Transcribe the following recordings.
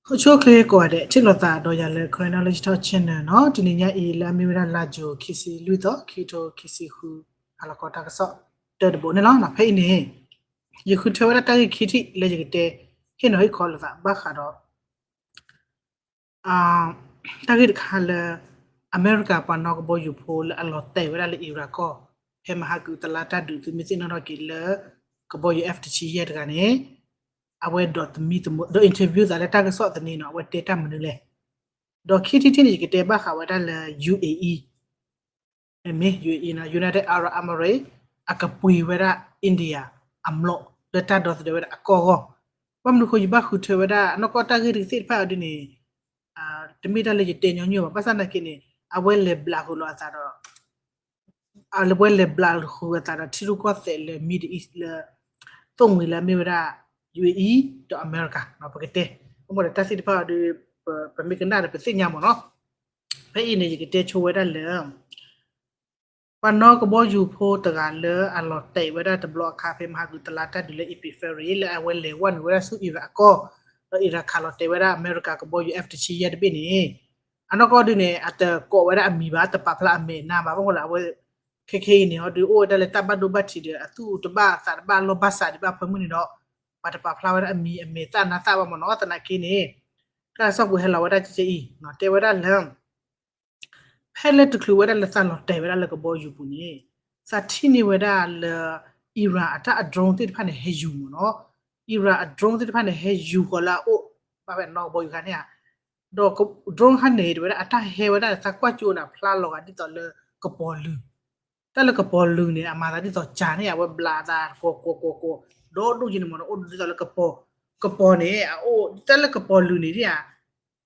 အိၣ်ဆူၣ်အိၣ်ချ့ကိးဂၤဒဲး ထံၣ်လိာ်သးဒီးယၤလၢ Karen Knowledge Talk Channel နီၤ. တနံၤညါအံၤလၢအမ့ၢ်ဝဲဒၣ်လါယူၤ ခံဆံလွံၢ်သီ ခံကထိခံဆံဃု ဟါလီၤခီတၢ်ကစီၣ်တၢတဘိန့ၣ်လီၤ. ဖဲအံၤန့ၣ် ယဃုထၢဝဲဒၣ်တၢ်ဂ့ၢ်ခံထံၣ်လၢယကတဲ ဟ့ၣ်နီၤဟ့ၣ်ခီလိာ်သးဘၣ်ဃးဒီး တၢ်ဂ့ၢ်တခါလၢ အမဲရကၤပှၤနီၣ်ကဘီယူၤဖိလၢအလီၤတဲာ်ဝဲဒၣ်လၢ Iran ကီၢ် ဖဲမဟါကုၢ်တလါတၢ်ဒုး သုမ့ၢ်သ့ၣ်နီၣ်ထီၣ်က့ၤလၢ ကဘီယူၤ F တဆံယဲၢ်တဂၤန့ၣ် အဝဲဒိးသမံသမိး ဒိး interview သးလၢတၢ်ကစီၣ်သန့နီၤ အဝဲတဲတၢ်မနုၤလဲၣ်. ဒီးခံထံၣ်တထံၣ်န့ၣ် ယကတဲဘၣ်ဃးဝဲဒၣ်လၢ ယူၣ်အ့ၣ်အံၤ မ့ၢ် ယူၣ်အ့ၣ်အံၤနီၤ United Arab Emirates အကပှ့ၤဝဲဒၣ် India အမျိာ်လၢတၢ်ဒီသဒၢဝဲဒၣ်အကီၢ်အဂီၢ်. ဘၣ်မနုၤဃိယဘၣ်ဃုထၢဝဲဒၣ် နီၢ်ကီၢ်တၢ်ဂ့ၢ်တကသ့ၣ်တဖၣ်အီၤဒ်န့ၣ် တမ့ၢ်တၢ်လၢယတဲညီနုၢ်ဘၣ်. ဘၣ်ဆၣ်သနာ်က့န့ၣ် အဝဲလဲၤဘျးဃုာ်လိာ်အသးဒီး လၢပဝဲလဲၤဘျးဃုာ်အသးဒီးထံရူၢ်ကီၢ်သဲးလၢ Middle East လၢ သိၣ်မှံၤလၢအမ့ၢ်ဝဲဒၣ် ယူၣ်အ့ၣ်အံၤ ဒီးအမဲရကၤ ပကတဲ အဃိဒီးတၢ်သ့ၣ်တဖၣ်အီၤဒီး ပမ့ၢ်ကနၣ်ဒီးပသ့ၣ်ညါမ့ၢ်နီၤ. ဖဲအံၤန့ၣ် ယကတဲဆိဝဲဒၣ်လၢ ပှၤနီၣ်ကဘီယူၤဖိတဂၤလၢအလီၤတဲာ်ဝဲဒၣ်တဘျီအခါ ဖဲမဟါကုၢ်တလါတၢ်ဒုးလၢ April February လၢအဝဲလဲၤဝဲနုာ်ဝဲဒၣ်ဆူ Iran အကီၢ် ဒီး Iran ခးလီၤတဲာ်ဝဲဒၣ်အမဲရကၤကဘီယူၤ F တဆံယဲၢ်တဘ့ၣ်န့ၣ် အနီၢ်ကီၢ်ဒုန့ၣ် အတကိးဝဲဒၣ်အမံၤဘၣ် တပာ်ဖျါအမဲာ်နါဘၣ် ဘၣ်ဃိလၢအဝဲ ခဲခဲအံၤန့ၣ် အီၤဒုးအိၣ်ဝဲဒၣ်လၢတၢ်ဘၣ်ဒိဘၣ်ထံးဒီး အသူၣ်တဘၣ်သးတဘၣ်လီၢ်ဘၣ်စးဒံးဘၣ်ဖၢမုၢ်န့ၣ်ဒီး ပှၤတပာ်ဖျါဝဲဒၣ်အမံၤအမဲာ်သၣ်နါသၣ်ဘၣ်မ့ၢ်နီၤ. သနာ်က့န့ၣ် တၢ်ကစီၣ်ပူၤဟဲလီၤဝဲဒၣ်ကဲကဲအံၤ တဲဝဲဒၣ်လၢ ဖဲလၢတချုးဝဲဒၣ်လၢသးလီၤတဲာ်ဝဲဒၣ်လၢကဘီယူၤပူၤန့ၣ် သးထံၣ်န့ၢ်ဝဲဒၣ်လၢ Iran အတၢ်အ drone သ့ၣ်တဖၣ်န့ၣ် ဟဲယူၤမ့ၢ်နီၤ. Iran အ drone သ့ၣ်တဖၣ်န့ၣ် ဟဲယူၤဃီၤလၢအအိၣ် ဘၣ်ဝဲနီၢ်ကဘီယူၤခါန့ၣ်ဧါ. ဒီး drone ခါန့ၣ် တဝဲဒၣ်အတၢ်ဟဲဝဲဒၣ်လၢသးကွၢ်ကၠိန့ၣ် ဖျါလီၤဂာ်ဒ်သိးလၢကပီၤလုာ် တၢ်လၢကပီၤလုာ်န့ၣ် အမၤသးဒ်သိးကၠၤန့ၣ် အဝဲဘျးအသး ကွီၤကွီၤကွီၤကွီၤ ဒီဒိၣ်က့န့ၣ်မ့ၢ်နီၤ အိၣ်ဒ်သိးလၢကပီၤ ကပီၤန့ၣ် အအိၣ် တၢ်လၢကပီၤလုာ်န့ၣ်ဒ်ဧါ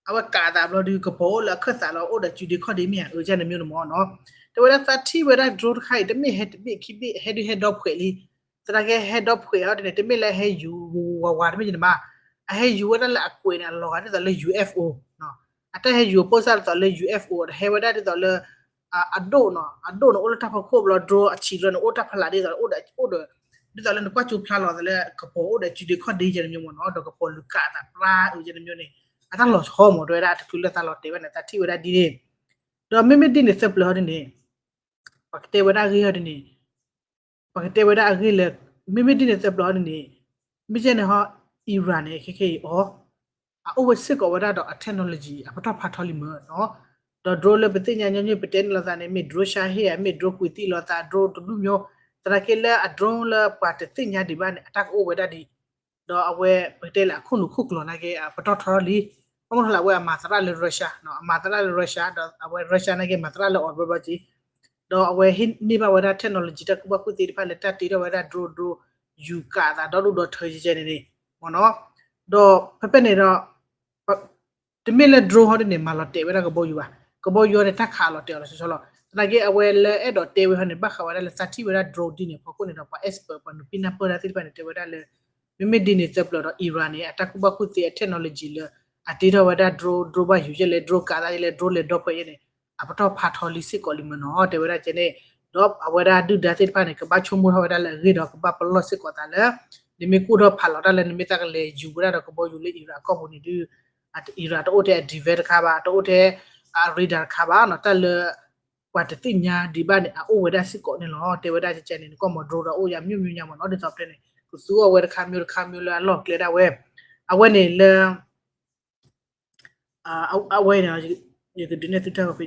အဝဲကးအသးဘျီဒုး ကပီၤအိၣ်လၢအခၢၣ်သးလီၤ အိၣ်ဒီးစုဒ့ခီၣ်ဒ့မ့ၢ်ဧါ အၢ ကန့ၣ်မ့ၢ်န့ၣ်မ့ၢ်နီၤ. တဲဝဲဒၣ်သးထံၣ်ဝဲဒၣ် drone တခါအံၤ တမ့ၢ်ဟဲတဘ့ၣ်ခံဘ့ၣ် ဟဲဒုးဟဲဒီဖှဲးလံ သနာ်က့ဟဲဒီဖှဲးအီၤဒ်န့ၣ် တမ့ၢ်လၢဟဲယူၤဝးဝးတမ့ၢ်န့ၣ်ဘၣ် အဟဲယူၤဝဲဒၣ်လၢအကွဲးန့ၣ် အလီၤဂာ်ဒ်သိးလၢ ယူၤအ့ၣ်ဖ်အိ အတၢ်ဟဲယူၤအပိၢ်စၢ်ဒ်သိးလၢ ယူၤအ့ၣ်ဖ်အိ ဟဲဝဲဒၣ်ဒ်သိးလၢ အဒိၣ်နီၤ အဒိၣ်န့ၣ်အိၣ်လၢတၢ်ဖီခိၣ်ဘျီ drone အဆံးဘျီန့ၣ် အိၣ်တၢ်ဖးလးဒ်သိးလၢ အိၣ်ဒီး ဒ်သိးလၢနကွၢ်ကၠိဖျါလီၤသးလၢကပီၤအိၣ်ဒီးစုဒ့ခီၣ်ဒ့ကန့ၣ်မ့ၢ်နီၤ ဒီးကပီၤလုာ်ကးအသးပြါ အၢကန့ၣ်မ့ၢ်န့ၣ် အတၢ်လီၤဆီမ့ၢ်တဲဝဲဒၣ် တချုးလၢသးလီၤတဲာ်ဝဲန့ၣ် သးထံၣ်ဝဲဒၣ်ဒ်န့ၣ် ဒီးမ့မ့ၢ်ဒ်န့ၣ်သၢပျၢၤဟီဒ်န့ၣ် ပကတဲဝဲဒၣ်အဂ့ၢ်ဟီဒ်န့ၣ် ပကတဲဝဲဒၣ်အဂ့ၢ်လၢ မ့မ့ၢ်ဒ်န့ၣ်သၢပျၢၤဟီဒ်န့ၣ် မ့ၢ်ကဲန့ၣ်ဟီ Iran န့ၣ် ခဲခဲအံၤအီၤ အအိၣ်ဝဲစ့ၢ်ကီးဝဲဒၣ်ဒီးအ technology အပတီၢ်ဖးထီလံမ့ၢ်နီၤ ဒီး drone လၢပသ့ၣ်ညါညီနုၢ် ပတဲန့ၣ်လိာ်သးန့ၣ် မ့ၢ် drone ရှါဟ့ၣ်ဧါ မ့ၢ် drone ကွံာ်သံလိာ်သး drone တဘျုးမျိုး သနာ်က့လၢအ drone လၢပှၤတသ့ၣ်ညါဒံးဘၣ်န့ၣ် အတၢ်ကအိၣ်ဝဲဒၣ်ဒ် ဒီးအဝဲ ပကတဲလၢအခိၣ်နူာ်ခိၣ်ကျိၤနာ်က့ အပတီၢ်ထီထီလံ ဘၣ်မနုၤလၢအဝဲအမၤသရၣ်လၢ Russia အမၤသရၣ်လၢ Russia ဒီးအဝဲ Russia နာ်က့မၤသရၣ်လၢအီၤဘျီဘျီက့ ဒီးအဝဲဟ့ၣ်န့ၢ်ဘၣ်ဝဲဒၣ် technology တၢ်ကူၣ်ဘၣ်ကူၣ်သ့သ့ၣ်တဖၣ်လၢတၢ်တ့ထီၣ်ဝဲဒၣ် drone drone ယူၤကးအသးဒီဒူၣ်ဒီထၢကဲကဲန့ၣ်န့ၣ် မ့ၢ်နီၤ ဒီးဖဲဖဲန့ၣ်ဒီး တမ့ၢ်လၢ drone ဟီဒ်န့ၣ် မၤလီၤတဲာ်ဝဲဒၣ်ကဘီယူၤဘၣ်. ကဘီယူၤန့ၣ် တၢ်ခးအလီၤတဲာ်အီၤလီၤဆီဆီလီၤ. သနာ်က့အဝဲလၢအဲၣ်ဒိးတဲဝဲဟီန့ၣ် ဘၣ်ဃးဝဲဒၣ်လၢသးထံၣ်ဝဲဒၣ် drone ဒ်န့ၣ် ဖီခိၣ်န့ၣ်ဒီး ပှၤ expert ပှၤနုာ်ပံနၢ်ပၢၢ်တၢ်သ့ၣ်တဖၣ်န့ၣ် တဲဝဲဒၣ်လၢ မ့မ့ၢ်ဒ်န့ၣ်သၢပျၢၤဒီး Iran န့ၣ် အတၢ်ကူၣ်ဘၣ်ကူၣ်သ့အ technology လၢ အတ့ထီၣ်ဝဲဒၣ် drone drone ဘၣ်ယူၤယဲၢ်လဲၣ် drone ကးသးယဲၢ်လဲၣ် drone လဲၤဒီဖှဲးယဲၢ်န့ၣ် အပတီၢ်ဖးထီလံစ့ၢ်ကီးလံမ့ၢ်နီၤ တဲဝဲဒၣ်ကဲန့ၣ် ဒီးအဝဲဒၣ်ဒုၣ်ဒါသ့ၣ်တဖၣ်န့ၣ် ကဘၣ်ဆိကမိၣ်ထီၣ်ဝဲဒၣ်လၢအဂ့ၢ်ဒီး ကဘၣ်ပလီၢ်စ့ၢ်ကီးသးလၢ နမ့ၢ်ကူၣ်ထီၣ်ဖးလီၤတၢ်လၢနမ့ၢ်သးကလဲၤယူၤဝဲဒၣ်ဒီးကဘီယူၤလၢ Iran အကီၢ်ပူၤန့ၣ်ဒုး Iran တအိၣ်ထဲအ defense တခါဘၣ် တအိၣ်ထဲအ radar တခါဘၣ်နီၤ တၢ်လၢ ပှၤတသ့ၣ်ညါဒံးဘၣ်န့ၣ် အအိၣ်ဝဲဒၣ်စ့ၢ်ကီးန့ၣ်လီၤ. တဲဝဲဒၣ်ကဲကဲန့ၣ် နကွၢ်မ့ၢ် drone ဒီးအိၣ်ယၤ မျိုးမျိုးညါမ့ၢ်နီၤ ဒ်သိးပတဲန့ၣ် ကသူအီၤဝဲတခါ မျိုးတခါ မျိုးလၢအလီၢ်ကျဲဒၣ်ဝဲ အဝဲန့ၣ်လၢ အဝဲန့ၣ် ယကဒုးနဲၣ်သုတၢ်ဂီၤဖဲ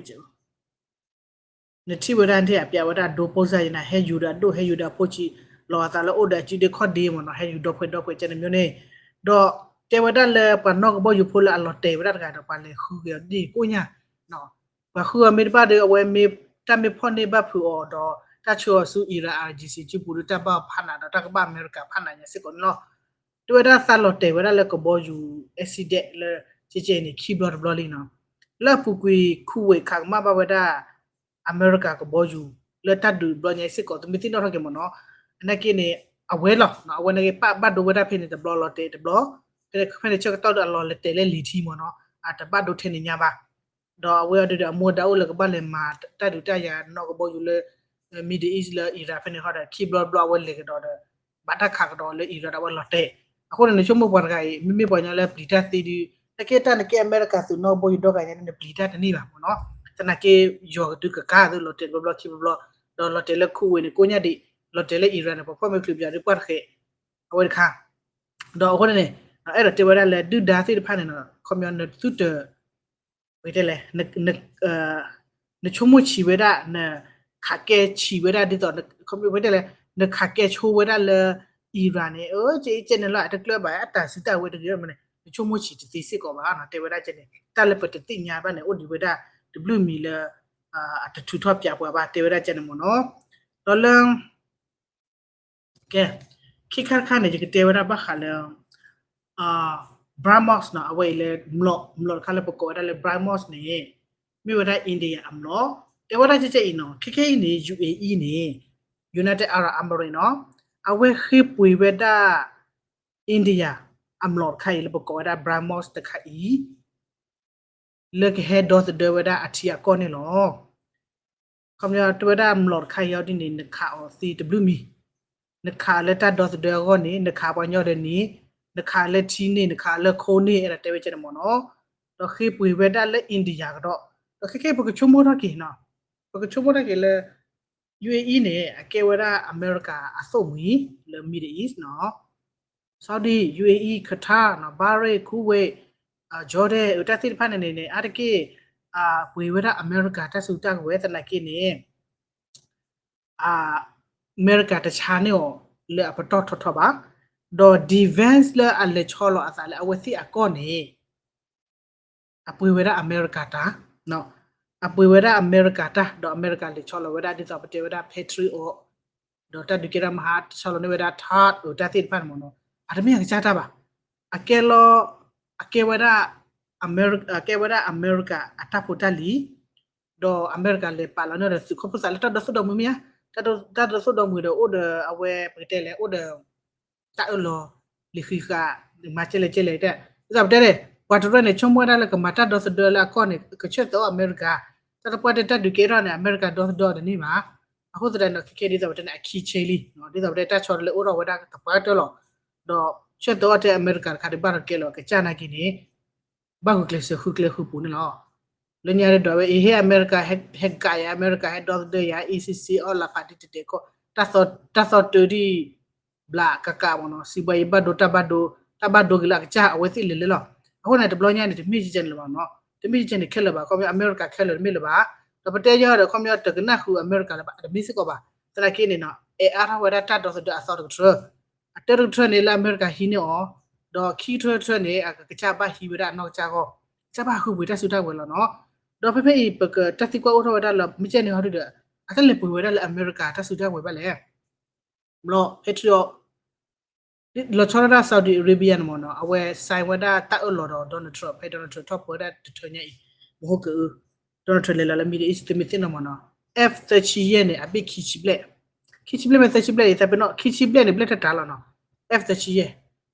နထံၣ်ဝဲဒၣ်န့ၣ် အပျးဝဲဒၣ် drone ပိၢ်စၢ်ယနၤ ဟဲယူၤဒီးအဒိၣ် ဟဲယူၤဒီးအဖိဆံး လီၤအသးလၢအိၣ်ဒီးအစုဒ့ခီၣ်ဒ့မ့ၢ်နီၤ ဟဲယူၤဒီဖှဲးဒီဖှဲးကဲန့ၣ် မျိုးန့ၣ် ဒီးတဲဝဲဒၣ်လၢပှၤနီၣ်ကဘီယူၤဖိလၢအလီၤတဲာ်ဝဲဒၣ်တဂၤဒီး ပှၤလဲၤဃုက့ၤအီၤဒ်ကိၣ်ညါ ပှၤဃုအီၤမ့ၢ်တဘၣ်ဒီး အဝဲမ့ၢ်တၢ်မ့ၢ်ဖီၣ်န့ၢ်ဘၣ်ဖုးအီၤဒီး တၢ်ဆှၢအီၤဆူ Iran IRGC ကၠူပူၤဒီး တၢ်ဘၣ်အီၤဖးနးဒီး တၢ်ကဘၣ်အမဲရကၤဖးနးညါစ့ၢ်ကီးန့ၣ်လီၤ. တဲဝဲဒၣ်သးလီၤတဲာ်ဝဲဒၣ်လၢကဘီယူၤ accident လၢ ကဲကဲန့ၣ် ခံဘျီတဘျီလံနီၤ. လၢအပူၤကွံာ် Kuwait ခးကမၣ်ဘၣ်ဝဲဒၣ် အမဲရကၤကဘီယူၤ လၢတၢ်ဒုးတဘျီညါစ့ၢ်ကီး သုမ့ၢ်သ့ၣ်နီၣ်ထီၣ်က့ၤမ့ၢ်နီၤ အနာ်က့န့ၣ် အဝဲလီၤ အဝဲနာ်က့ ပာ်ဘၣ်ဒိဝဲဒၣ်ဖဲန့ၣ်တဘျီလီၤတဲာ်တဘျီ ဖဲန့ၣ်ဆၢကတီၢ်ဒီးအလီၤလဲၤတဲာ်လၢလံၤထံမ့ၢ်နီၤ အတဘၣ်ဒိထဲန့ၣ်ညါဘၣ် ဒီးအဝဲအီၤဒုးဒီးအမူအဒါအိၣ်လၢကဘၣ်လဲၤမၤတၢ်ဒုးတၢ်ယၤနီၣ်ကဘီယူၤလၢ Middle East လၢ Iran ဖဲန့ၣ်ဃီဒီး ခံဘျီတဘျီအဝဲလဲၤကဒီးဒီး ဘၣ်တၢ်ခးကဒီးလၢ Iran ဒီးအဝဲလီၤတဲာ် အဃိန့ၣ် နဆိကမိၣ်ပှၤတဂၤအံၤ မ့မ့ၢ်ပှၤကညီလၢပျံၤတၢ်သ့ဒုး တၢ်ကဲတၢ်နကဲအမဲရကၤသုးနီၣ်ဘိယူၢ်ဒီဂၤညါန့ၣ် နပျံၤတၢ်တန့ၢ်ဘၣ်မ့ၢ်နီၤ. သနာ်က့ ယီၤကဒုကကါသုး လီၤတဲာ်တဘျီဘျီခံဘျီဘျီ, ဒီးလီၤတဲာ်လၢ Kuwait န့ၣ် ကိးညါဒံး, လီၤတဲာ်လၢ Iran န့ၣ် ပှၤဖီၣ်မ့ၢ်ချုးပယီၤဒုးပှၢ်တဃဲး, အဝဲတခါ ဒီးအဃိန့ၣ်န့ၣ် အဲၣ်ဒိးတဲဝဲဒၣ်လၢ ဒုၣ်ဒါသ့ၣ်တဖၣ်န့ၣ်နီၤ ခီပညီနသုတ ပတဲလဲၣ် နဆိကမိၣ်ဆံးဝဲဒၣ် နခးကဲဆံးဝဲဒၣ်ဒ်သိး ပတဲလဲၣ် နခးကဲဆိဝဲဒၣ်လၢ Iran န့ၣ် အကဲအကဲန့ၣ်လီၤ အတကျၢၢ်ဘၣ် အတၢ်စုတၢ်ဝဲတဂ့ၤမ့ၢ်န့ၣ် နဆိကမိၣ်ဆံးတသ့စ့ၢ်ကီးဘၣ်နီၤ တဲဝဲဒၣ်ကဲန့ၣ် တၢ်လၢပတသ့ၣ်ညါဘၣ်န့ၣ် အိၣ်ဒံးဝဲဒၣ်တဘျုးမံၤလၢ အတထုးထီၣ်ပၠးပှၤဘၣ် တဲဝဲဒၣ်ကဲန့ၣ်မ့ၢ်နီၤ. ဒီးလၢ ကဲ ခံခါတခါန့ၣ် ယကတဲဝဲဒၣ်ဘၣ်ဃးလၢ BrahMos နီၤ အဝဲအံၤလၢ မျိာ်တခါလၢပကိးဝဲဒၣ်လၢ BrahMos န့ၣ် မ့ၢ်ဝဲဒၣ် India အမျိာ် တဲဝဲဒၣ်ကဲကဲအံၤနီၤ ခဲခဲအံၤန့ၣ် UAE န့ၣ် United Arab Emirates နီၤ အဝဲဃ့ပှ့ၤဝဲဒၣ် India အမျိာ်တခါအံၤလၢပကိးဝဲဒၣ် BrahMos တခါအံၤ လၢကဟဲဒီသဒၢဝဲဒၣ်အထံအကီၢ်န့ၣ်လီၤ. ခီပညီတဲဝဲဒၣ်မျိာ်တခါအံၤအီၤဒ်န့ၣ် နခးအီၤသ့တဘျုးမံၤ, နခးလၢတၢ်ဒီသဒၢအဂီၢ်န့ၣ် နခးပှၤညီဒီးန့ၣ်, နခးလၢထံန့ၣ် နခးလၢခိန့ၣ် အဲၣ်ဒိးတဲဝဲကဲန့ၣ်မ့ၢ်နီၤ, ဒီးဃ့ပှ့ၤဝဲဒၣ်လၢ India ကဒီး, ဒီးခဲခဲအံၤပကဆိကမိၣ်ထီၣ်က့ၤနီၤ, ပကဆိကမိၣ်ထီၣ်က့ၤလၢ UAE န့ၣ် အကဲဝဲဒၣ်အမဲရကၤအသိၣ်မှံၤလၢ Middle East နီၤ Saudi, UAE, Qatar, Bahrain, Kuwait, Jordan တၢ်သ့ၣ်တဖၣ်န့ၣ်န့ၣ် အါတက့ၢ် ပှ့ၤဝဲဒၣ်အမဲရကၤတၢ်စုတၢ်ကဝဲၤသနာ်က့န့ၣ် အမဲရကၤတဆါန့ၢ်အီၤလၢအပတီၢ်ထီထီဘၣ်, ဒီး defense လၢအလဲၤဆီလီၤအသးလၢအဝဲသ့ၣ်အကီၢ်န့ၣ် အပှ့ၤဝဲဒၣ်အမဲရကၤတၢ်, အပှ့ၤဝဲဒၣ်အမဲရကၤတၢ် ဒီးအမဲရကၤလဲၤဆီလီၤဝဲဒၣ်ဒ်သိးပတဲဝဲဒၣ် Patriot ဒီးတၢ်ဒုးကဲထီၣ်မဟါ ဆီလီၤန့ၢ်ဝဲဒၣ် THAAD တၢ်သ့ၣ်တဖၣ်န့ၣ်မ့ၢ်နီၤ, အတမ့ၢ်အကစၢ်တၢ်ဘၣ်, အကဲလီၤ, အကဲဝဲဒၣ် အကဲဝဲဒၣ်အမဲရကၤအတၢ်ဖိတၢ်လံၤ, ဒီးအမဲရကၤလဲၤပာ်လီၤန့ၢ်ဒီးသုးခီဖျိသးလၢတၢ်ဒီသိၣ်ဒီမှံၤမ့ၢ်ဧါ, တၢ်ဒီသိၣ်ဒီမှံၤဒီးအိၣ်ဒီးအဝဲပကတဲလဲၣ် အိၣ်ဒီး တၢ်အၢၣ်လီၤလံာ်ဃံးဃာ် မၤကဲလဲၣ်ကဲလဲၣ်တဲ, ဒ်သိးပတဲန့ၣ် ပှၤတရၢၢ်န့ၣ် ဆိကမိၣ်ဝဲဒၣ်လၢကမၤတၢ်ဒီသဒၢလၢအကီၢ်န့ၣ် ကဆၢသၢအီၤအမဲရကၤ, တၢ်တပှၢ်တဲတၢ်ဒုးကဲထီၣ်န့ၣ် အမဲရကၤဒီသဒၢအီၤတန့ၢ်ဘၣ်, အဃိသတးန့ၣ် ခဲခဲဒ်သိးပတဲန့ၣ် အခံဆ့လံ, ဒ်သိးပတဲတၢ်ဆီတလဲအိၣ်ထီၣ်ဝဲဒၣ်သပှၢ်ကတၢၢ်လီၤ, ဒီးဆၢသၢအီၤထဲအမဲရကၤတခါဒုးဘၣ်ဒီးကဲလီၤကစၢ်နာ်က့န့ၣ် ဘၣ်ဂုာ်ကျဲးစၢးဃုကျဲဃုပူၤန့ၣ်လီၤ. လၢညါဒ်ဒီးဝဲအံၤ ဟဲအမဲရကၤ ဟဲကးယၤ အမဲရကၤ ဟဲဒီသဒၢယၤ အံၤစံစ့အီၣ်လၢဖးဒ်တတဲာ်ကီၢ် တၢ်သီတၢ်သီတၢဒ် ဘျးကးကးမ့ၢ်နီၤ စံးဘှါအံၤဘၣ်ဒိတၢ်ဘၣ်ဒိ တၢ်ဘၣ်ဒိက့ၤလၢအကစၢ်အဝဲသ့ၣ်လဲၤလဲၤလီၤ. အဃိန့ၣ် တဘျီညါန့ၣ် တမ့ၢ်ကဲကဲန့ၣ်လၢၤဘၣ်နီၤ တမ့ၢ်ကဲကဲန့ၣ်ခဲလၢာ်ဘၣ် ခီဖျိအမဲရကၤခဲလၢာ်တမ့ၢ်လၢၤဘၣ်. ဒီးပတဲယီၤဒီး ခီဖျိတကနၣ်ဃုာ်အမဲရကၤလၢၤဘၣ် တမ့ၢ်စ့ၢ်ကီးဘၣ်. သနာ်က့န့ၣ်နီၤ အဲၣ်အါထီၣ်ဝဲဒၣ်တၢ်ဒီသဒၢအသီတကထၢ အတၢတကထၢန့ၣ်လၢအမဲရကၤဟံးန့ၢ်အီၤ, ဒီးခံကထၢတထၢန့ၣ် အကစၢ်ဘၣ်ဟံးဝဲဒၣ်အနီၢ်ကစၢ်အဂီၢ်, ကစၢ်ဘၣ်ဃုပှ့ၤတၢ်စုတၢ်ဝဲၤလီၤနီၤ. ဒီးဖဲဖဲအံၤ ပကတၢ်သံကွၢ်အိၣ်ထီၣ်ဝဲဒၣ်လၢ မ့ၢ်ကဲန့ၣ်ဟီဒုဒီး အတၢ်လဲၤပှ့ၤဝဲဒၣ်လၢအမဲရကၤတၢ်စုတၢ်ဝဲၤဘၣ်လဲၣ် ဘျီ Patriot လီၤဆီဒၣ်တၢ် Saudi Arabia န့ၣ်မ့ၢ်နီၤ အဝဲ sign ဝဲဒၣ်တၢ်အၢၣ်လီၤဒီး Donald Trump ဖဲ Donald Trump ထီၣ်ပၢဝဲဒၣ်တထၢညါအံၤ မဟိက Donald Trump လဲၤလီၤလၢ Middle East သုးမုၢ်သ့ၣ်နီၣ်မ့ၢ်နီၤ F သၢဆံယဲၢ်န့ၣ် အဘ့ၣ်ခံဆံဘျဲၣ်, ခံဆံဘျဲၣ်မ့ၢ်သၢဆံဘျဲၣ်အံၤ သးပ့ၤနီၣ် ခံဆံဘျဲၣ်န့ၣ် ဘျဲၣ်တၢ်တၢ်လီၤနီၤ F သၢဆံယဲၢ်,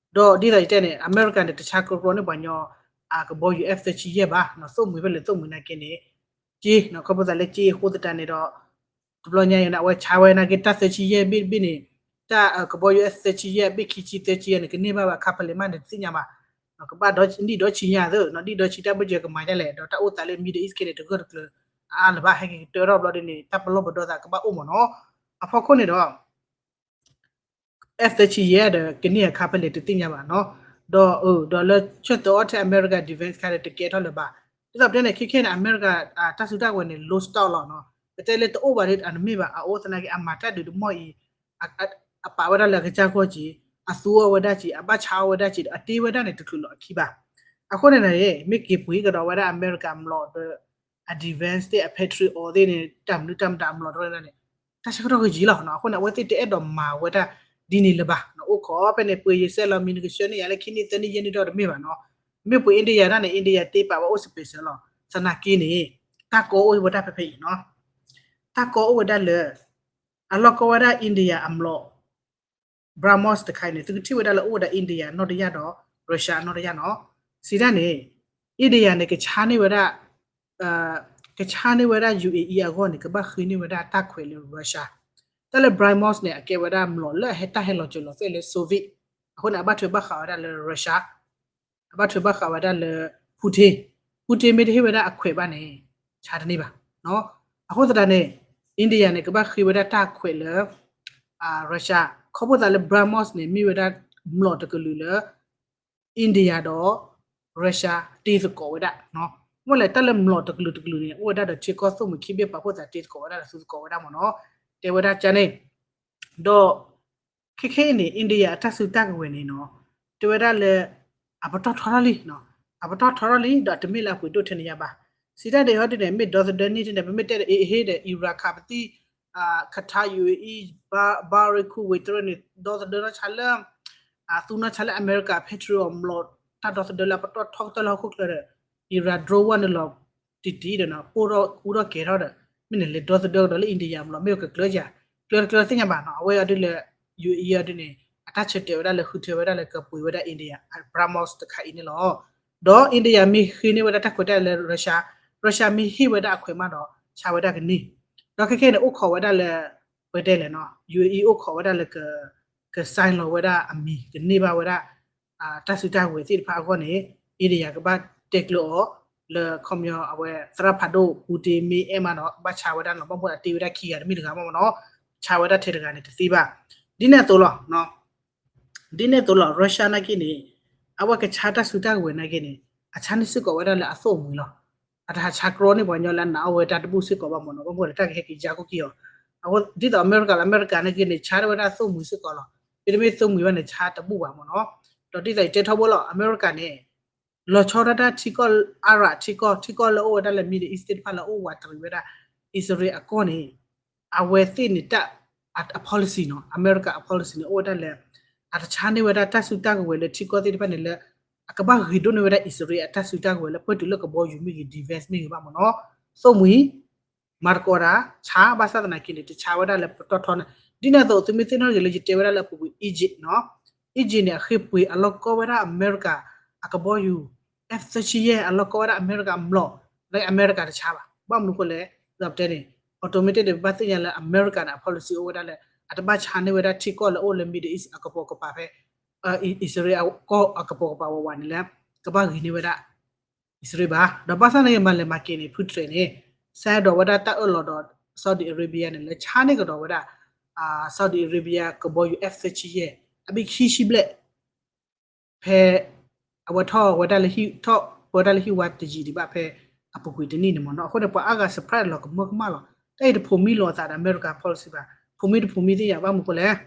ဒီးဒ်သိးယတဲန့ၣ် အမဲရကၤန့ၣ် တဆါကရီကရီန့ၣ်ပှၤညီ အကဘီယူၤ F သၢဆံယဲၢ်ဘၣ်နီၤ သိၣ်မှံၤဖဲလဲၣ်သိၣ်မှံၤနာ်က့န့ၣ် က့နီၤ ခီဖျိသးလၢက့အဃိသတးန့ၣ်ဒီး တဘျီညါအံၤန့ၣ် အဝဲဆါဝဲနာ်က့ တၢ်သၢဆံယဲၢ်ဘ့ၣ်တဘ့ၣ်န့ၣ် တၢ်ကဘီယူၤ F သၢဆံယဲၢ် အဘ့ၣ်ခံဆံသၢဆံယဲၢ်န့ၣ် ကန့ၢ်ဘၣ်ဘၣ်ခါဖဲလဲၣ်မးန့ၣ် တသ့ၣ်ညါဘၣ်. ကဘၣ်ဒံၣ်ဒီဆံညါသ့ ဒံၣ်ဒီဆံတၢ်ဘၢၣ်စၢၤကမၤဒ်လဲၣ် ဒီးတၢ်အိၣ်သးလၢ Middle East ခဲန့ၣ် တဂၢၢ်တကျၢၤအါအါလၢၤဘၣ် ဟဲက့ၤကတၢၢ်ထီၣ်ဘျီဒ်န့ၣ် တၢ်ပလီၢ်ပဒီသးကဘၣ်အိၣ်မ့ၢ်နီၤ. အဖီခိၣ်န့ၣ်ဒီး F သၢဆံယဲၢ်ဒီး ကန့ၢ်အခါဖဲလဲၣ်တသ့ၣ်ညါဘၣ်နီၤ. ဒီး ဒီးလၢဆၢသၢအီၤထဲ America defense ခါဒီး တကဲထီၣ်လၢၤဘၣ်. ဒ်သိးပတဲန့ၣ် ခဲခဲန့ၣ် America တၢ်စုတၢ်ဝဲၤန့ၣ် low stock လီၤနီၤ. ပတဲလၢတအိၣ်ဘၣ်ဒီး အတမ့ၢ်ဘၣ် အအိၣ်သနာ်က့ အမၤတၢ်ဒုးတမီၢ်အံၤ အပာ်ဝဲဒၣ်လၢအကစၢ်ဂီၢ်က့ၤ အသူအီၤဝဲဒၣ်က့ၤ အဘၣ်ဆါအီၤဝဲဒၣ်က့ၤဒီး အတ့ဝဲဒၣ်န့ၣ် တချုးလီၤအခံဘၣ်. အဃိန့ၣ်န့ၣ် မ့ၢ်က့ၤပှ့ၤကဒီးဝဲဒၣ် America မျိာ်ဒီး အ defense သ့ၣ် အ Patriot သ့ၣ်န့ၣ် တၢ်မနုၤတၢ်မတၤမျိာ်တဖၣ်န့ၣ် တၢ်ဆၢကတီၢ်ဂ့ၤကံလီၤနီၤ. အဃိန့ၣ် အဝဲသ့ၣ်တအဲၣ်ဒိးမၤဝဲဒၣ်ဒ်န့ၣ်လၢၤဘၣ်နီၤ. အိၣ်ခိးဖဲန့ၣ် ပှ့ၤယဆဲးလီၤမံၤ နကဆှၢန့ၢ်ယၤလၢခံနံၣ်သၢနံၣ်ယဲၢ်နံၣ်ဒီးတမ့ၢ်ဘၣ်နီၤ. မ့ၢ်ပှ့ၤ India ဒၣ်န့ၣ် India တ့ပာ်ဝဲအိၣ် special လီၤ. သနာ်က့န့ၣ် တၢ်ကီအိၣ်ဝဲဒၣ်ဖဲဖဲအံၤနီၤ. တၢ်ကီအိၣ်ဝဲဒၣ်လၢ အလီၢ်ကီဝဲဒၣ် India အမျိာ် BrahMos တခါအံၤန့ၣ် သုကထံၣ်ဝဲဒၣ်လၢအိၣ်ဝဲဒၣ် India အနီၢ်တယၢ်ဒီး Russia အနီၢ်တယၢ်နီၤ. စံးဒၣ်န့ၣ် India န့ၣ် ကဆါန့ၢ်ဝဲဒၣ် ကဆါန့ၢ်ဝဲဒၣ် UAE အဂီၢ်န့ၣ် ကဘၣ်ဃ့န့ၢ်ဝဲဒၣ်တၢ်ခွဲးလၢ Russia. တၢ်လၢ BrahMos န့ၣ် အကဲဝဲဒၣ်မျိာ်လၢအဟဲတၢ်ဟဲလီၤစၢၤလီၤသွဲၣ်လၢ Soviet အဃိန့ၣ် အဘၣ်ထွဲဘၣ်ဃးဝဲဒၣ်လၢ Russia အဘၣ်ထွဲဘၣ်ဃးဝဲဒၣ်လၢ Putin, Putin မ့ၢ်တဟ့ၣ်ဝဲဒၣ်အခွဲးဘၣ်န့ၣ် ဆါတန့ၢ်ဘၣ်. အဃိသတးန့ၣ် India န့ၣ် ကဘၣ်ဃ့ဝဲဒၣ်တၢ်ခွဲးလၢ Russia ခီဖျိသးလၢ BrahMos န့ၣ် မ့ၢ်ဝဲဒၣ်မျိာ်တကလုာ်လၢ India ဒီး Russia တ့သကိးဝဲဒၣ်. မ့ၢ်လဲၣ် တၢ်လၢမျိာ်တကလုာ်တကလုာ်န့ၣ် အိၣ်ဝဲဒၣ်ဒီးထံကီၢ်သိၣ်မှံၤခံဘ့ၣ်ပာ်ဖှိၣ်သးတ့သကိးဝဲဒၣ်ဒီးသူသကိးဝဲဒၣ်မ့ၢ်နီၤ. တဲဝဲဒၣ်ကန့ၣ် ဒီး ခဲခဲအံၤန့ၣ် India အတၢ်စုတၢ်ကဝဲၤန့ၣ်နီၤ တဲဝဲဒၣ်လၢ အပတီၢ်ထီထီၣ်လံ, အပတီၢ်ထီထီၣ်လံ ဒီးတမ့ၢ်လၢအပှ့ၤဒိၣ်ထဲန့ၣ်ညါဘၣ်. စံးတၢ်ဒ်ဟီဒ်န့ၣ် မ့ၢ်ဒီသဒၢန့ၢ်န့ၣ် ပမ့ၢ်တဲဒီး အ့ဟ့ၣ်ဒီး Iraq ခးပသံၣ် Qatar, U A E, Bahrain, Kuwait တရၢန့ၣ် ဒီသဒၢနီၢ်ဆါလၢ သူနီၢ်ဆါလၢအမဲရကၤ Patriot အမျိာ် တၢ်ဒီသဒၢလၢအပတီၢ်ထီကတၢၢ်လၢဟီၣ်ခိၣ်ချၢဒီး Iran drone ဝဲနုာ်လီၤတံၢ်တံၢ်ဒီးနီၤ ပိၢ်ထီၣ်ကူထီၣ်ကဲၤထီၣ်ဒီး မ့ၢ်န့ၣ်လဲၤဒီသဒၢကဒီးလၢ India မျိာ် မ့ၢ်ကကျၢၤယၤ ကျၢၤတကျၢၤသ့ၣ်ညါဘၣ်နီၤ. အဝဲအီၤဒ်လၢ ယူအံၤအီၤဒ်န့ၣ် အတၢ်ဆၢတဲာ်ဝဲဒၣ်လၢဃုထၢဝဲဒၣ်လၢကပှ့ၤဝဲဒၣ် India BrahMos တခါအံၤန့ၣ်လီၤ. ဒီး India မ့ၢ်ဃ့န့ၢ်ဝဲဒၣ်တၢ်ခွဲးတၢ်ယာ်လၢ Russia, Russia မ့ၢ်ဟ့ၣ်ဝဲဒၣ်အခွဲးမးဒီး ဆါဝဲဒၣ်ကန့ၢ်. ဒီးခဲခဲန့ၣ် အိၣ်ခိးဝဲဒၣ်လၢ ပတဲလဲၣ်နီၤ ယူအံၤ အိၣ်ခိးဝဲဒၣ်လၢ က sign လီၤဝဲဒၣ်အမံၤ ကန့ၢ်ဘၣ်ဝဲဒၣ် တၢ်စုတၢ်ကဝဲၤသ့ၣ်တဖၣ်အဂီၢ်န့ၣ် India ကဘၣ်တဲကျၢၤအီၤ လၢခီပညီအဝဲသရၣ်ဖးဒိၣ် Putin မ့ၢ်အဲၣ်မးဒီး ကဘၣ်ဆါဝဲဒၣ်နီၤ ဘၣ်မနုၤအတ့ဝဲဒၣ်ခံဂၤတမ့ၢ်တဂၤမ့ၢ်နီၤ ဆါဝဲဒၣ်ထဲတဂၤန့ၣ်တသ့ဘၣ်. ဒ်န့ၣ်အသိးလီၤ ဒ်န့ၣ်အသိးလီၤ Russia နာ်က့န့ၣ် အဝဲကဆါတၢ်စုတၢ်ကဝဲၤနာ်က့န့ၣ် အဆါန့ၢ်စ့ၢ်ကီးဝဲဒၣ်လၢအသိၣ်မှံၤလီၤ. အတဟးဆါကြီန့ၢ်ပှၤကညီလၢအနာ်အီၣ်ဝဲတၢ်တဘူၣ်စ့ၢ်ကီးဘၣ်မ့ၢ်နီၤ ဘၣ်မနုၤလၢတၢ်ကဟဲက့ၤယါကိၣ်က့ၤအီၤ အဃိဒ်သိးအမဲရကၤလီၤ အမဲရကၤနာ်က့န့ၣ် ဆါထီၣ်ဝဲဒၣ်သိၣ်မှံၤစ့ၢ်ကီးလီၤ. မ့တမ့ၢ်သိၣ်မှံၤဘၣ်န့ၣ် ဆါတဘူၣ်ဘၣ်မ့ၢ်နီၤ. ဒီးဒ်သိးယတဲထီဘိလီၤ အမဲရကၤန့ၣ် လီၤဆီဒၣ်တၢ်ထံကီၢ် Arab ထံကီၢ် ထံကီၢ်လၢအိၣ်ဝဲဒၣ်လၢ Middle East သ့ၣ်တဖၣ်လၢအအိၣ်ဝးတရံးဝဲဒၣ် အံၣ်စရ့လးအကီၢ်န့ၣ် အဝဲသ့ၣ်န့ၣ်တၢ် အ policy နီၤ အမဲရကၤအ policy န့ၣ် အိၣ်ဝဲဒၣ်လၢ အတဆါန့ၢ်ဝဲဒၣ်တၢ်စုတၢ်ကဝဲၤလၢထံကီၢ်သ့ၣ်တဖၣ်န့ၣ်လၢ အကဘၣ်ဂ့ၤဒိၣ်န့ၢ်ဝဲဒၣ်အံၣ်စရ့လးအတၢ်စုတၢ်ကဝဲၤလၢပှဲၤတုၤလၢကဘီယူၤမ့ၢ်ဂ့ၤ defense မ့ၢ်ဂ့ၤဘၣ်မ့ၢ်နီၤ. သိၣ်မှံၤ မၤသကိးတၢ် ဆါဘၣ်ဆၣ်သနာ်က့န့ၣ် တဆါဝဲဒၣ်လၢပတီၢ်ထီန့ၣ် ဒ်န့ၣ်အသိး သုမ့ၢ်သ့ၣ်နီၣ်ဂ့ၤလၢယတဲဝဲဒၣ်လၢအပူၤကွံာ် Egypt နီၤ Egypt န့ၣ် အဃ့ပှ့ၤအလီၢ်ကီဝဲဒၣ်အမဲရကၤ အကဘီယူၤ F thirty ယဲၢ် အလီၢ်ကီဝဲဒၣ်အမဲရကၤမျိာ် လၢအမဲရကၤတဆါဘၣ် ဘၣ်မနုၤအဃိလဲၣ် ဒ်သိးပတဲန့ၣ် automatic န့ၣ် ပဘၣ်သ့ၣ်ညါလၢအမဲရကၤန့ၣ် အ policy အိၣ်ဝဲဒၣ်လၢ အတဘၣ်ဆါန့ၢ်ဝဲဒၣ်ထံကီၢ်လၢအိၣ်လၢ Middle East အကပိာ်ကပၤဖဲ အံၣ်စရ့လးအကီၢ်အကပိာ်ကပၤဝးဝးန့ၣ်လၢ ကဘၣ်ဂ့ၤန့ၢ်ဝဲဒၣ် အံၣ်စရ့လးဘၣ် ဒီးဘၣ်ဆၣ်သနာ်က့မၤလဲၤမၤက့ၤန့ၣ် Putin န့ၣ် ဆဲးဒိးဝဲဒၣ်တၢ်အၢၣ်လီၤဒီး Saudi Arabia န့ၣ် လၢဆါန့ၢ်ကဒီးဝဲဒၣ် Saudi Arabia ကဘီယူၤ F thirty ယဲၢ် အဘ့ၣ်ခံဆံဘျဲၣ် ဖဲ အဝဲထီၣ်ဝဲဒၣ်လၢဟံၣ် ထီၣ်ဝဲဒၣ်လၢဟံၣ်ဝါတယံာ်ဒံးဘၣ်ဖဲ အပူၤကွံာ်တနံၣ်န့ၣ်မ့ၢ်နီၤ အဃိန့ၣ် ပှၤအါဂၤ surprise လီၤကမၢကမၣ်လီၤ တၢ်အံၤတဖိးမံလိာ်အသးဒီးအမဲရကၤ policy ဘၣ် ဖိးမံတဖိးမံသ့ၣ်ညါ ဘၣ်မနုၤအဃိလဲၣ်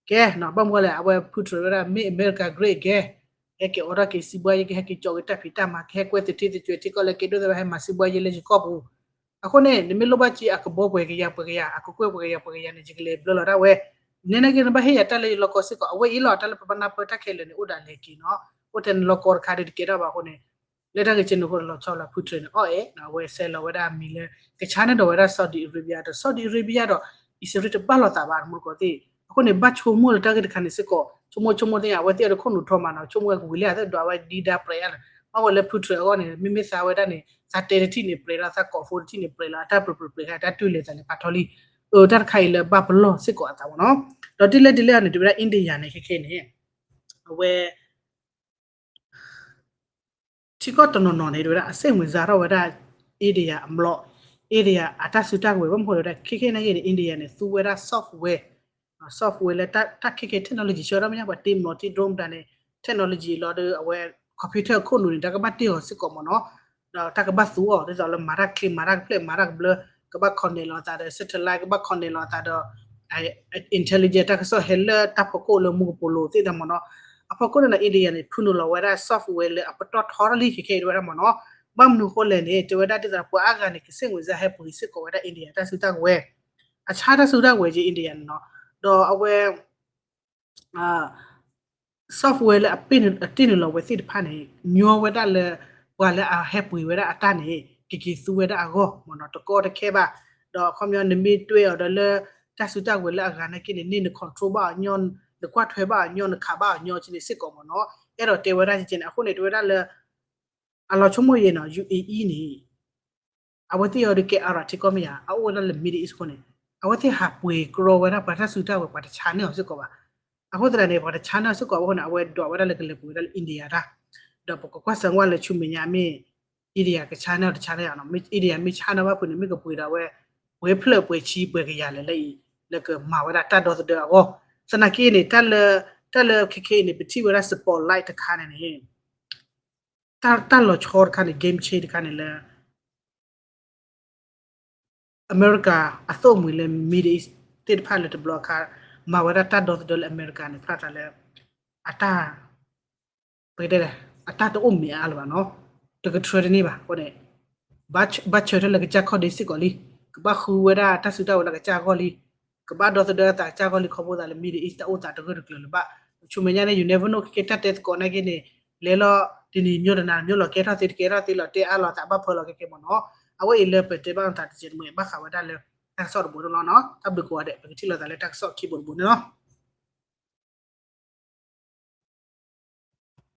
ကဲ ဘၣ်မနုၤအဃိလဲၣ် အဝဲ Putin ဝဲဒၣ် Make America Great Again ဟဲက့ၤအိးထီၣ်က့ၤစံးဘှါယဲ ကဟဲက့ၤကၠီက့ၤတၢ်ဖံးတၢ်မၤ ကဟဲကွဲသုးထံသုးကၠွဲထံကီၢ်လၢကဲဒိၣ်သ့ၣ်တဖၣ် ဟဲမၤစံးဘှါယဲလၢယကီၢ်ပူၤ အဃိန့ၣ် နမ့ၢ်လိၣ်ဘၣ်စ့အကဘီပှဲၤကယၤပှဲၤကယၤ အကကွဲၢ်ပှဲၤကယၤပှဲၤကယၤန့ၣ် ယကလဲၤဘျၢလီၤဒၣ်ဝဲ နဲနာ်က့နဘၣ်ဟ့ၣ်ယၤတၢ်လၢယလီၢ်ကီၢ်စ့ၢ်ကီး အဝဲအံၤလီၤ တၢ်လၢပဘၣ်နၢ်ပၢၢ်တၢ်ခဲလၢာ်န့ၣ် အိၣ်ဒီးလဲၤက့ၤနီၤ အိၣ်ထဲနလီၢ်ကီၢ်တခါဒီးတကဲထီၣ်ဘၣ်အဃိန့ၣ် လၢတၢ်ဂ့ၢ်ကဲန့ၣ်အဃိလီၤဆီလီၤ Putin န့ၣ် အီၣ်အဲၣ် အဝဲဆဲးလီၤဝဲဒၣ်အမံၤလၢ ကဆါန့ၢ်ဒီးဝဲဒၣ် Saudi Arabia ဒီး Saudi Arabia ဒီး အံၣ်စရ့လးတဘၣ်လိာ်သးဘၣ် တမူတကိးသ့ၣ် အဃိန့ၣ် ဘၣ်ဆိကမိၣ်လၢတၢ်ဂ့ၢ်တခါန့ၣ်စ့ၢ်ကီး ဆိကမိၣ်ဆိကမိၣ်သ့ၣ်ညါ အဝဲသ့ၣ်အီၤဒီးခိၣ်နူာ်ထီမးနီၤ ဆိကမိၣ်ဝဲကဝံၤလံ အသးဒွးဝဲဒံဒါပြဲးအါလၢ ဘၣ်ဝဲလၢ Putin အဂီၢ်န့ၣ် မ့မ့ၢ်သးဝဲဒၣ်န့ၣ် သးတဲတထံၣ်န့ၣ်ပြဲးလီၤ သးကိးဖိတထံၣ်န့ၣ်ပြဲးလီၤ အတၢ်ပြဲးပြဲးပြဲးခါ တၢ်တူၢ်လဲၤသးလဲၤဖးထီလံ အတၢ်တခါအံၤလၢဘၣ်ပလီၢ်စ့ၢ်ကီးအသးမ့ၢ်နီၤ ဒီးဒ်လဲၣ်ဒ်လဲၣ်န့ၣ် တဝဲဒၣ် India န့ၣ် ခဲခဲန့ၣ် အဝဲ ထံကီၢ်တနီၤနီၤန့ၣ် တဝဲဒၣ် အစ့ၣ်မုာ်စါထီၣ်ဝဲဒၣ် India အမျိာ် India အတၢ်စုတၢ်ကဝဲၤ ဘၣ်မနုၤဃိလဲၣ် ခဲခဲနာ်က့န့ၣ် India န့ၣ် သူဝဲဒၣ် software software လၢတၢ်ခဲခဲ technology ဆၢထီၣ်မ့ၢ်ညါ ပှၤတ့မျိာ်တ့ drone တၢ်န့ၣ် technology လီၤဒီး အဝဲ computer အခိၣ်နူာ်န့ၣ် တၢ်ကဘၣ်တ့အီၤစ့ၢ်ကီးမ့ၢ်နီၤ ဒီးတၢ်ကဘၣ်သူအီၤ ဒ်သိးလၢမၤတၢ်ချ့ မၤတၢ်ကဖျဲး မၤတၢ်ကဘျၢ ကဘၣ် connect လီၤအသးဒီး satellite ကဘၣ် connect လီၤအသးဒီး intelligence တၢ်ကစီၣ်ဟဲလၢတၢ်ဖီခိၣ်လၢမူကပိာ်လိၤသ့ၣ်တဖၣ်မ့ၢ်နီၤ အဖီခိၣ်န့ၣ်ဒီး India န့ၣ် ဖုနုာ်လီၤဝဲဒၣ် software လၢအပတီၢ်ထီထီၣ်လံခဲခဲအံၤတဝဲဒၣ်မ့ၢ်နီၤ ဘၣ်မနုၤအဃိလဲၣ်န့ၣ် တဝဲဒၣ်ဒ်သိးပှၤအါဂၤန့ၣ် ကစ့ၣ်မုာ်စါဟဲပှ့ၤစ့ၢ်ကီးဝဲဒၣ် India တၢ်စုတၢ်ကဝဲၤ အဆါတၢ်စုတၢ်ကဝဲၤက့ India န့ၣ်နီၤ ဒီးအဝဲ software လၢအတ့န့ၢ်လီၤဝဲသ့ၣ်တဖၣ်န့ၣ် ညီဝဲဒၣ်လၢ ပှၤလၢအဟဲပှ့ၤဝဲဒၣ်အတၢ်န့ၣ် ကက့ၤသူဝဲဒၣ်အဂီၢ်မ့ၢ်နီၤ တကီတခဲဘၣ် ဒီးအခီပညီနမ့ၢ်တွဲအီၤဒီးလၢ တၢ်စုတၢ်ကဝဲၤလၢအဂၤနာ်က့န့ၣ် န့ၢ်န control ဘၣ်အီၤညီ နကွၢ်ထွဲဘၣ်အီၤညီ နခးဘၣ်အီၤညီက့န့ၣ်စ့ၢ်ကီးမ့ၢ်နီၤ အဲၣ်ဒိးတဲဝဲဒၣ်က့န့ၣ် အဃိန့ၣ် တဝဲဒၣ်လၢ အလီၤဆိကမိၣ်ယဲၢ်နီၤ ယူအ့အံန့ၣ် အဝဲသ့ၣ်အီၤဒီးကဲ Arab ထံကီၢ်မ့ၢ်ဧါ အအိၣ်ဝဲဒၣ်လၢ Middle East အဃိန့ၣ် အဝဲသ့ၣ်ဟးပှ့ၤကြီဝဲဒၣ်ပှၤတၢ်စုတၢ်ကဝဲၤ ပှၤတဆါန့ၢ်အီၤစ့ၢ်ကီးဘၣ်. အဃိသတးန့ၣ် ပှၤတဆါန့ၢ်အီၤစ့ၢ်ကီးအဃိန့ၣ် အဝဲဒွးဝဲဒၣ်လၢကလဲၤပှ့ၤဝဲဒၣ်လၢ India တၢ် ဒီးပကကွၢ်စၢၤဝဲလၢဆူမဲာ်ညါမ့ၢ် India ကဆါန့ၢ်တဆါန့ၢ်နီၤ, India မ့ၢ်ဆါန့ၢ်ဘၣ်ဖုးန့ၣ် မ့ၢ်ကပှ့ၤဒီးဝဲ ပှဲၤဖျၢၣ်ပှဲၤဆံပှဲၤကယၤလဲၣ်လၢအံၤ လၢကမၤဝဲဒၣ်တၢ်ဒီသဒၢအဂီၢ်. သနာ်က့န့ၣ် တၢ်လၢ တၢ်လၢခဲခဲအံၤန့ၣ် ပထံၣ်ဝဲဒၣ် spotlight တခါန့ၣ်န့ၣ် တၢ်လီၤဆီတခါန့ၣ် game change တခါန့ၣ်လၢ အမဲရကၤအသိၣ်မှံၤလၢ Middle East သ့ၣ်တဖၣ်လၢတဘျီအခါ မၤဝဲဒၣ်တၢ်ဒီသဒၢလၢအမဲရကၤန့ၣ် ဖျါသးလၢ အတၢ် ပတဲလဲၣ် အတၢ်တအိၣ်မဲာ်အါလၢၤဘၣ်နီၤ, တကထြၢတန့ၢ်ဘၣ်အဃိန့ၣ် ဘၣ်ဆၢထၢၣ်လၢကစၢ်ခီၣ်ဒ့စ့ၢ်ကီးလံ, ကဘၣ်ဃုဝဲဒၣ်တၢ်စုတၢ်ဝဲၤလၢကစၢ်အဂီၢ်လံ, ကဘၣ်ဒီသဒၢအသးကစၢ်အဂီၢ်လံ ခီဖျိသးလၢ Middle East တၢ်အိၣ်သးတဂၢၢ်တကျၢၤလၢၤဘၣ်. ဆူမဲာ်ညါန့ၣ် you never know ခဲခဲတၢ်တဲသကိးနာ်က့န့ၣ် လဲၤလီၤတနံၤမ့ၢ်တနၤမ့ၢ်လီၤ ကဲထီၣ်သ့တကဲထီၣ်သ့လီၤ တဲအါလီၤသးဘၣ်ဖၢလီၤခဲခဲမ့ၢ်နီၤ. အဝဲအံၤလၢပတဲဘၣ်သးတစဲးတမှဲၤ ဘၣ်ဃးဝဲဒၣ်လၢ တၢ်ကစီၣ်တဘိန့ၣ်လီၤနီၤ. တၢ်ဘျုးကိးဂၤဒဲး ပကထံၣ်လိာ်သးလၢတၢ်ကစီၣ်ခံဘိတဘိန့ၣ်လီၤ.